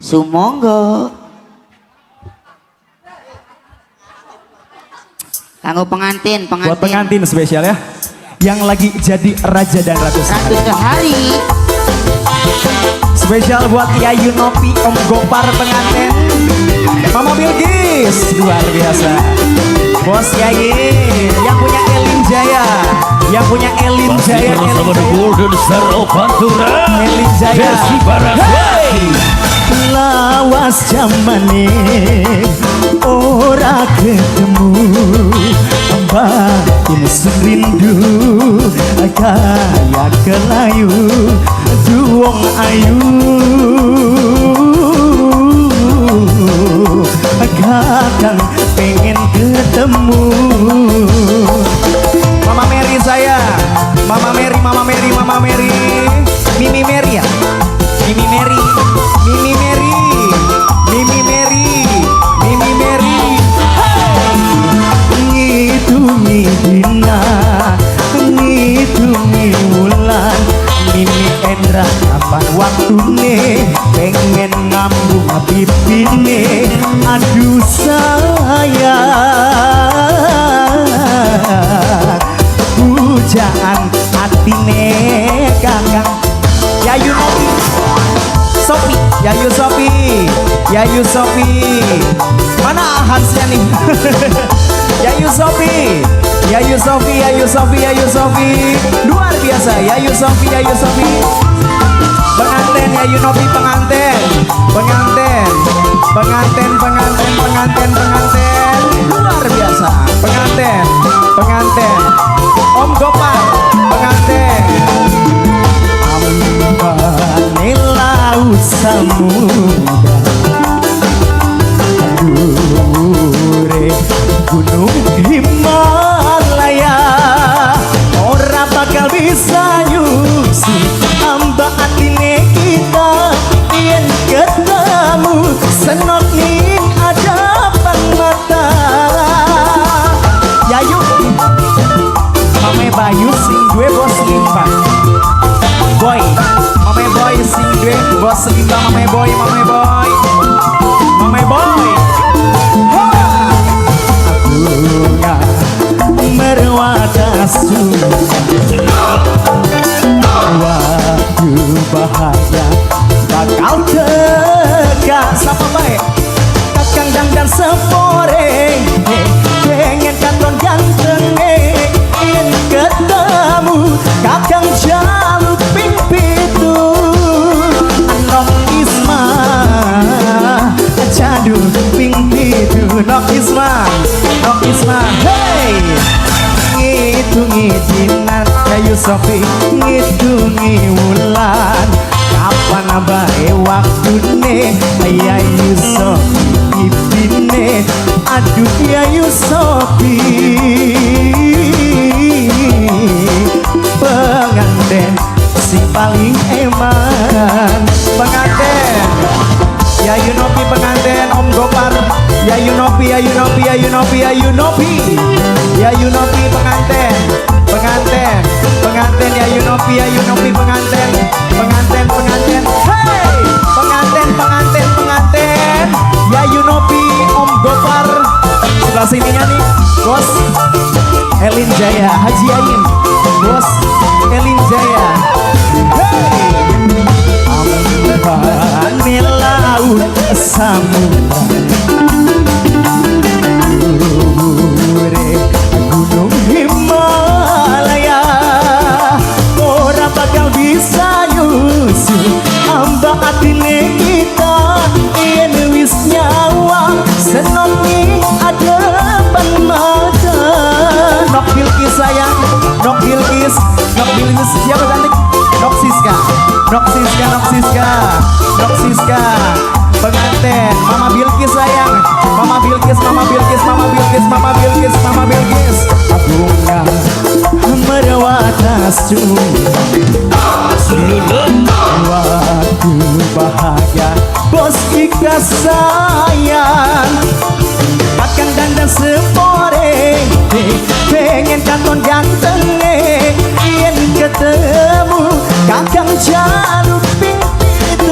Sumonggo. Kanggo pengantin, pengantin. Buat pengantin spesial ya. Yang lagi jadi raja dan ratu Ratu sehari. Sehari. Spesial buat Yayu Nopi, Om Gopar pengantin. Mama Bilqis, luar biasa. Bos Yayin, yang punya Elin Jaya, yang punya Elin Masih Jaya, Elin bersama The Jaya. Golden Star of Pantura Elin Jaya. versi Baraswati. Lawas jamane ora ketemu, batin rindu kaya kelayu duong ayu, kadang pengen ketemu. Mama Mary saya, Mama Mary, Mama Mary, Mama Mary, Mimi Mary ya, Mimi Mary, Mimi Mary, Mimi Mary, Mimi Mary. Hey! Ngitungi dina, ngitungi wulan, Mimi Endra kapan waktune, pengen ngambung pipine, aduh sayang, pujaan atine kakang. Yayu Nopi Sopi, Yayu Sopi, Yayu Sopi, mana Hansnya nih? Yayu Sopi, Yayu Sopi, Yayu Sopi, Yayu Sopi, luar biasa, Yayu Sopi, Yayu Sopi, pengantin Yayu Nopi pengantin, pengantin, pengantin, pengantin, pengantin, pengantin, luar biasa, pengantin, pengantin, Om Gopar, pengantin. Ambane laut samudra, dhuwure gunung Himalaya, ora bakal bisa nyusu amba atine kita yen ketemu senok ning hadapan mata. Yayu Mame Bayu sing duwe bos limbang Boy, Mame Boy sing duwe bos limbang, Mame Boy, Mame Boy, Mame Boy. Ha! Bunga merwata waktu bahagia bakal teka sapa bae kakang dangdan sepore pengen katon ganteng yen ketemu kakang jaluk ping pitu. Nok Isma jadul ping pitu, Nok Isma, Nok Isma, hey, ngitungi dinan Yayu Sofi ngitungi wulan kapan bae waktune Yayu Sofi pipine, aduh Yayu Sofi pengantin sing paling eman. Pengantin Yayu Nopi pengantin Om Gopar, Yayu Nopi, Yayu Nopi, Yayu Nopi, Yayu Nopi, Yayu Nopi pengantin, pengantin, pengantin Yayu Nopi, Yayu Nopi pengantin, pengantin, pengantin, hey, pengantin, pengantin, pengantin Yayu Nopi Om Gopar. Sebelah sininya nih bos Elin Jaya, Haji Ayin, bos Elin Jaya, hey. Ambane laut samudra, dhuwure gunung Himalaya, ora bakal bisa nyusu amba atine kita yen wis nyawang seneng ning adepan mata. Nok Bilqis sayang, Nok Bilqis, Nok Bilqis siapa cantik? Nok Siska, Nok Siska, Nok Siska, Nok Siska, pengantin Mama Bilqis sayang, Mama Bilqis, Mama Bilqis, Mama Bilqis, Mama Bilqis, Mama Bilqis. Bunga merwata waktu bahagia bos Ika sayang. Kakang Pengen katon gantenge. Yen ketemu kakang jaluk ping 7.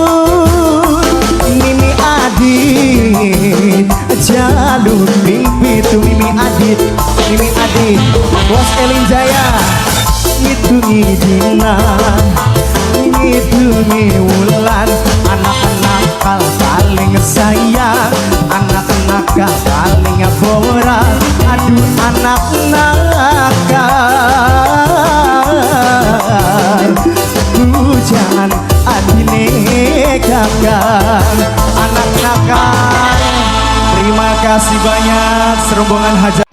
Mimi Adit jaluk ping 7. Mimi Adit, Mimi Adit, Bos Elin Jaya. Ngitungi dina, ngitungi wulan. Anak nakal paling sayang, anak nakal paling bora. Aduh, anak nakal, pujaan adine kakang. Anak nakal. Terima kasih banyak, serombongan hajat.